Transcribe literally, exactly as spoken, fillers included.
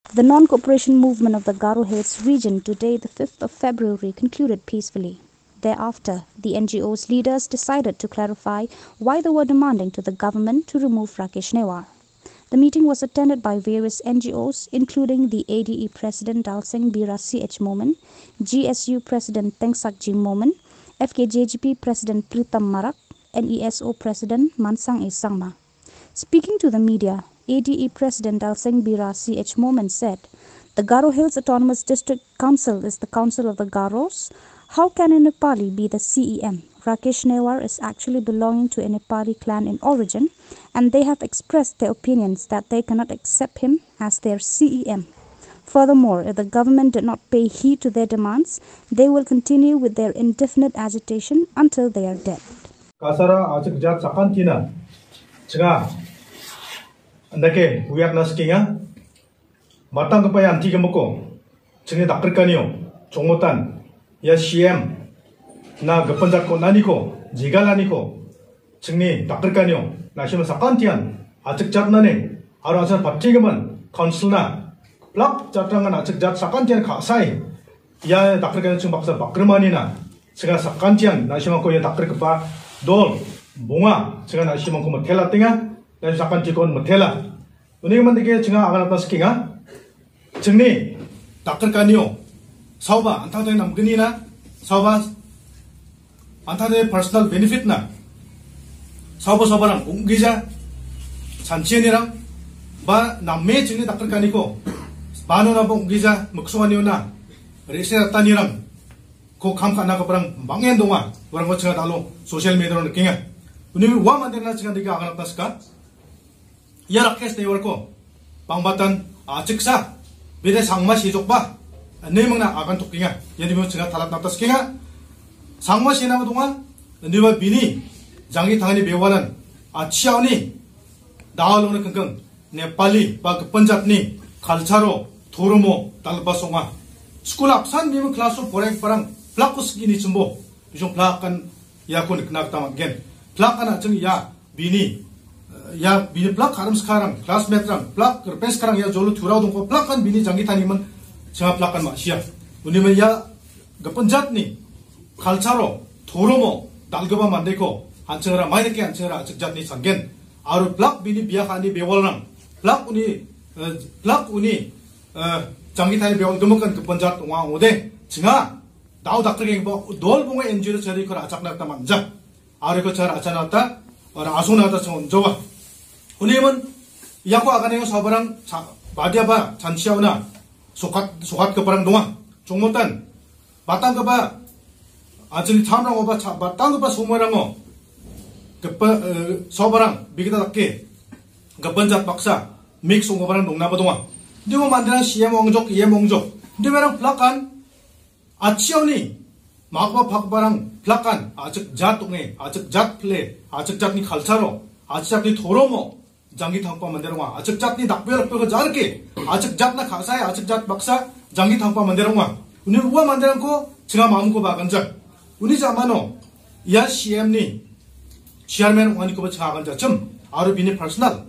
The non-cooperation movement of the Garo Hills region today, the fifth of February, concluded peacefully. Thereafter, the N G O's leaders decided to clarify why they were demanding to the government to remove Rakesh Newar. The meeting was attended by various N G Os, including the A D E President Dalseng Bira C H Momin, G S U President Tengsakji Momin, F K J G P President Pritam Marak, N E S O President Mansang A Sangma. Speaking to the media, A D E President Dalseng Bira C H Momin said, "The Garo Hills Autonomous District Council is the council of the Garos. How can a Nepali be the C E M? Rakesh Newar is actually belonging to a Nepali clan in origin, and they have expressed their opinions that they cannot accept him as their C E M. Furthermore, if the government did not pay heed to their demands, they will continue with their indefinite agitation until they are dead." Kasara achikjat sakantina chinga andake uyakna skinga. Matanggipa ia anti gemoko chingni dakrikanio chongotan ia C M na gipin jatko naniko, jegalaniko chingni dakrikanio naisima sakantian achikjatnani aro achar patigimin councilna plak jatrangan achikjat sakantian ka·sai ia dakrikanio ching baksa bakrimanina chinga sakantian naisimangko ia dakrigipa dol bonga chinga naisimangko mitelatenga, naisima sakantikon mitela. Uni mandike chinga aganatna skinga. Chingni dakrikanio saoba antangtang namgnina, saoba antangtang personal benefit na, saoba saobarang ong·gija chanchianirang ba namme chingni dakrikaniko banonaba ong·gija miksonganiona re·se ratanirang ko kam ka·nagiparang bang·en donga. Uarangko chinga dalo social media-o nikenga. Uni ua manderangna chinga dike aganatna sika. Ia Rakesh Newarko bangbatan achiksa bede sangma sejokba ine mingna agantokenga. Iani mingna chinga talatna taskienga. Sangma senaba donga. Indiba bini janggi tangani bewalan achiaoni daolona kengkeng Nepali ba gipin jatni culture-o, dhoromo dalba songa. Skul apsan mimo class-o poraigiparang plakko sikini chimbo. Bijong plakan iako nikna gita man·gen. Plakan a·ching ia bini, eh, ia bini plak karim skarang, classmate-rang, plak ripeng skarang ia jolo turao dongko, plakan bini janggi taniman chinga plakan ma·sia. Uniman ia gipin jatni culture-o, dhoromo, dal·gipa mandeko, an·chingra, maidake an·chingra, achikjatni changen. Aro plak bini bia ka·ani bewalrang, plak uni, eh, plak uni, eh, janggi tani bewal gimikan gipin jat ong·a ong·ode, chinga, dao dakrikengipa dol bonga N G O-rang chariko ra·chakna gita man·ja. Aro iko chara achana gita, aro asongna gita chon·joa. Uniman, iako aganengo sabarang cha-, badiaba chanchiaona sokat-, sokatgiparang donga. Chongmotan, batanggipa, a·chini tamrangoba cha-, batanggipa somoirango gipa, eh, saobarang bigita dake gipin jat baksa mix ong·giparang dongnaba donga. Dimo manderang C M ongjok, E M ongjok. Dimarang plakan achiaoni makba pakbarang plakan achik jat ong·e, achik jat pile, achik jatni culture-o, achik jatni dhoromo, janggi tangpa mande ronga. Achik jatni dakbea rikbeko jarike. Achik jatna ka·sae, achik jat baksa, janggi tangpa mande ronga. Uni ua manderangko chinga mamkoba aganjak. Uni jamano ia C M-ni chairman ong·anikoba chinga aganjachim. Aro bini personal